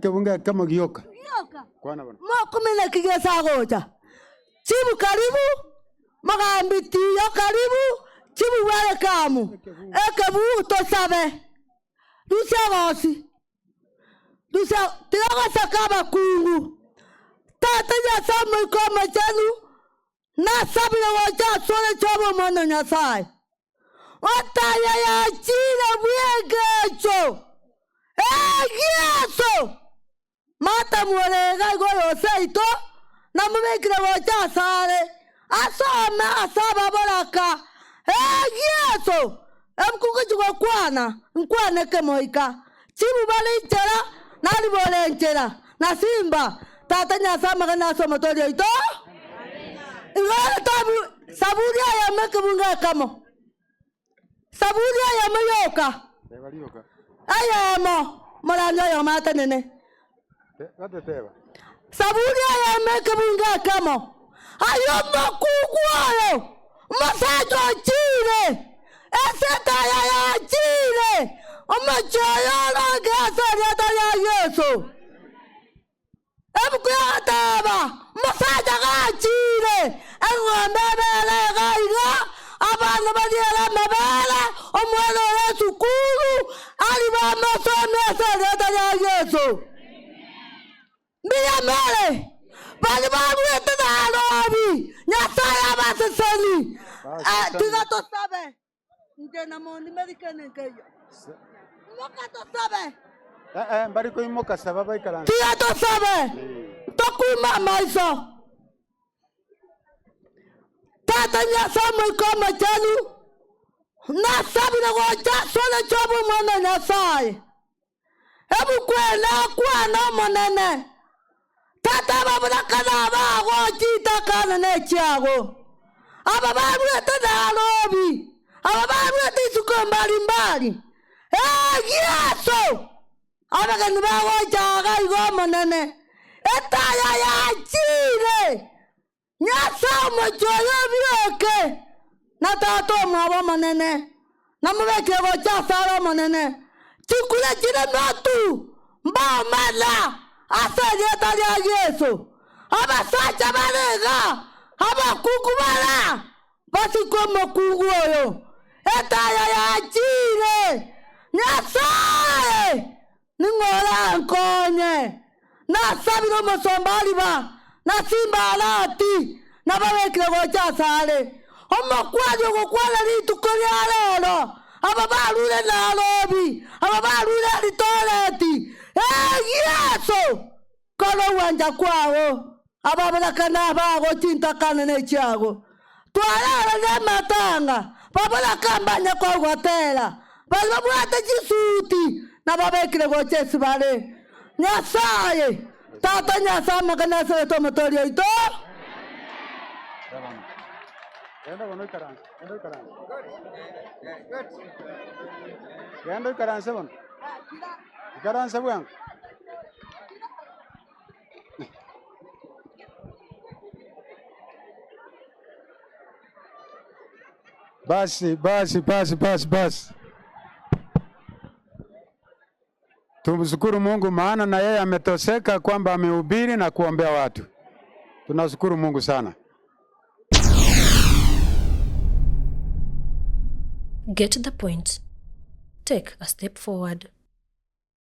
Ekebungo ekemo gioka. Gioka. Kwana bono. Mokumia naki gese agocha. Chibu karibu, mogambi tiyo karibu, chibu welcome. Ekebugu tosabe. Rusia gosi. Rusia tiga goseka abakungu. Tata Nyasae Omoika Omochenu, nasabire gocha asore chobe Omwana o Nyasae. Otaya yachire bw'engencho egiaso, Matamu ore iga iga oyo seito, namobekire gocha asare, asome ase ababoraka egiaso. Ebuku ngochia gokwana, nkwane kemoika, Chibu bare inchera, naribore enchera, na simba, Tata Nyasae amagena ase omotoori oito. Igo ere tabu Saburi eyemo ekebungo ekemo, Saburi eyemo yoka, eyemo, morani oyomo atenene. Saburi eyemo ekebungo ekemo, Aye omokungu oyo, omosacha ochiire, esete eye yachiire, omochie oyo oronge ase erieta ria Yeso. Ebuku egoteeba, Omosacha gachiire, eng'ombe ebeere iga iga, abana bariere amabere, omwana ore esukuru aribe amasomi ase erieta ria Yeso. Mbuya more, baria baruete Nairobi, Nyasae abaseseni. Tiga tosabe. Inche na mondimeri kende nkeiyo. Imoka tosabe. Eh, eh, mbari koimoka saba baikaranse. Tiga tosabe. Tokume amaiso. Tata Nyasae Omoika Omochenu, nasabire gocha asore chobe Omwana o Nyasae. Ebuku eye nakwana Omonene, Tata ababuraka nabago chitakana nechiago, aba baruete Nairobi, aba baruete isiko mbari mbari, ee Yeso, abageni bagocha iga iga Omonene, etaya yachire. Nyasae omochie oyo obioke, na Tata omwabo omonene, namobekire gocha asare Omonene, chikure chire notu mbamana ase erieta ria Yeso. Abasacha bare iga, abakungu bara basikwe omokungu oyo, etaya yachire. Nyasae! Ning'o orankonye? Nasabire omosomba Aliba, na Simba Arati, nababekire gocha asare. Omokuani ogokwana rituko ria rero, aba barure Nairobi, aba barure Eldoret, ee Yeso, kora ogwancha kwao, ababoraka nabago chintakana nechiago. Twarara namatanga, baboraka mbanye kogotera, baria babwate chisuti nababekire gocha esibare. Nyasae, Tata Nyasae amang'ana aserete omotoori oito. Genda bono oikaranse, genda oikaranse. Genda oikaranse bono. Ikaransa bwango. Basi, basi, basi, basi, basi. Tumshukuru Mungu maana na yeye ametoseka kwamba amehubiri na kuombea watu. Tunashukuru Mungu sana. Get the point. Take a step forward.